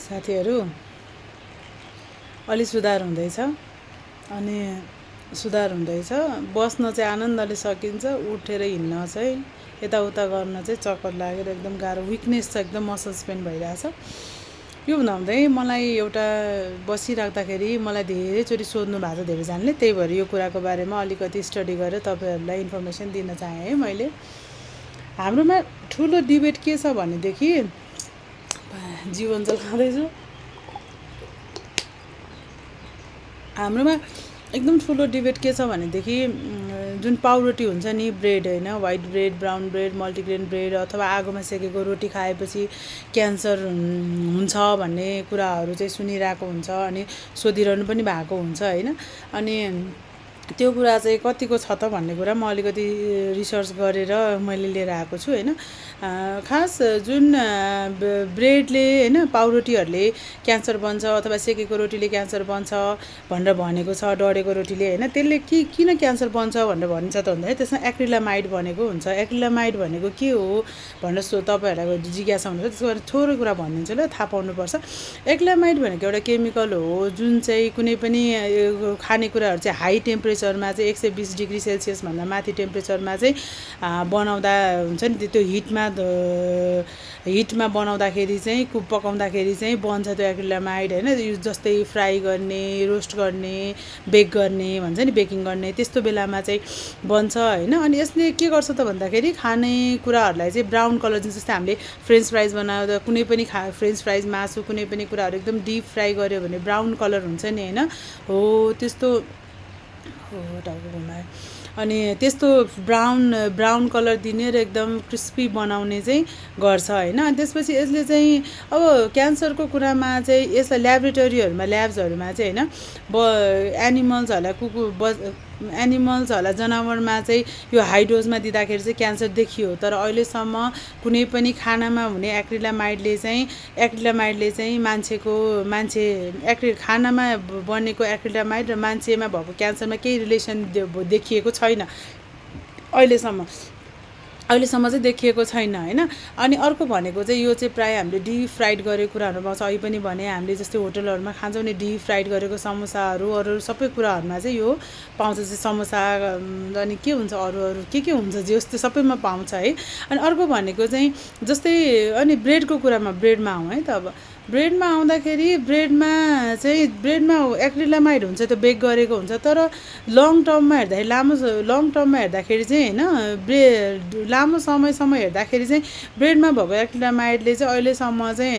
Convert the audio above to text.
साथीहरू अलि सुधार हुँदैछ अनि सुधार हुँदैछ। बस्न चाहिँ आनन्दले सकिन्छ, उठेर हिँड्न चाहिँ यताउता गर्न चाहिँ चक्कर लागेर एकदम गाह्रो, विकनेस छ, एकदम मसल्स पेन भइरहेछ। यो हुँदाहुँदै मलाई एउटा बसिराख्दाखेरि मलाई धेरैचोटि सोध्नु भएको छ धेरैजनाले, त्यही भएर यो कुराको बारेमा अलिकति स्टडी गरेर तपाईँहरूलाई इन्फर्मेसन दिन चाहेँ है मैले। हाम्रोमा ठुलो डिबेट के छ भनेदेखि, जीवन चलाउँदैछु, हाम्रोमा एकदम ठुलो डिबेट के छ भनेदेखि जुन पाउरोटी हुन्छ नि, ब्रेड होइन, white bread, brown bread, multigrain bread अथवा आगोमा सेकेको रोटी खाएपछि क्यान्सर हुन्छ भन्ने कुराहरू चाहिँ सुनिरहेको हुन्छ अनि सोधिरहनु पनि भएको हुन्छ होइन। अनि त्यो कुरा चाहिँ कतिको छ त भन्ने कुरा म अलिकति रिसर्च गरेर मैले लिएर आएको छु होइन। खास जुन ब्रेडले होइन, पाउरोटीहरूले क्यान्सर बन्छ अथवा सेकेको रोटीले क्यान्सर बन्छ भनेर भनेको छ, डढेको रोटीले होइन, त्यसले किन क्यान्सर बन्छ भनेर भनिन्छ त भन्दाखेरि त्यसमा एक्रिलामाइड भनेको हुन्छ। एक्रिलामाइड भनेको के हो भनेर तपाईँहरूलाई जिज्ञासा हुन्छ, त्यसको बारे थोरै कुरा भनिदिन्छु ल, थाहा पाउनुपर्छ। एक्रिलामाइड भनेको एउटा केमिकल हो जुन चाहिँ कुनै पनि खानेकुराहरू चाहिँ हाई टेम्परेचरमा चाहिँ 120 डिग्री सेल्सियस भन्दा माथि टेम्परेचरमा चाहिँ बनाउँदा हुन्छ नि, त्यो हिटमा बनाउँदाखेरि चाहिँ पकाउँदाखेरि चाहिँ बन्छ त्यो एक्रिलामाइड होइन। यो जस्तै फ्राई गर्ने, रोस्ट गर्ने, बेक गर्ने भन्छ नि, बेकिङ गर्ने, त्यस्तो बेलामा चाहिँ बन्छ होइन। अनि यसले के गर्छ त भन्दाखेरि खानेकुराहरूलाई चाहिँ ब्राउन कलर दिन्छ। जस्तै हामीले फ्रेन्च फ्राइज बनाउँदा कुनै पनि फ्रेन्च फ्राइज, मासु, कुनै पनि कुराहरू एकदम डिप फ्राई गऱ्यो भने ब्राउन कलर हुन्छ नि होइन, हो त्यस्तो टाउको घुमायो। अनि त्यस्तो ब्राउन कलर दिने र एकदम क्रिस्पी बनाउने चाहिँ गर्छ होइन। त्यसपछि यसले चाहिँ अब क्यान्सरको कुरामा चाहिँ यसलाई ल्याबोरेटरीहरूमा, ल्याब्सहरूमा चाहिँ होइन, एनिमल्सहरूलाई, जनावरमा चाहिँ यो हाई डोजमा दिँदाखेरि चाहिँ क्यान्सर देखियो। तर अहिलेसम्म कुनै पनि खानामा हुने एक्रिलामाइडले चाहिँ खानामा बनेको एक्रिलामाइड र मान्छेमा भएको क्यान्सरमा केही रिलेसन देखिएको छैन अहिलेसम्म चाहिँ देखिएको छैन होइन। अनि अर्को भनेको चाहिँ यो चाहिँ प्रायः हामीले डिप फ्राइड गरेको कुराहरू पाउँछ। अहिले पनि भने हामीले जस्तै होटलहरूमा खान्छौँ नि, डिप फ्राइड गरेको समोसाहरू, अरू सबै कुराहरूमा चाहिँ यो पाउँछ। चाहिँ समोसा अनि के हुन्छ, अरू के हुन्छ, जस्तो सबैमा पाउँछ है। अनि अर्को भनेको चाहिँ जस्तै अनि ब्रेडको कुरामा, ब्रेडमा आउँ है त। अब ब्रेडमा आउँदाखेरि ब्रेडमा एक्रिलामाइड हुन्छ, त्यो बेक गरेको हुन्छ। तर लङ टर्ममा हेर्दाखेरि चाहिँ होइन, लामो समयसम्म हेर्दाखेरि चाहिँ ब्रेडमा भएको एक्रिलामाइडले चाहिँ अहिलेसम्म चाहिँ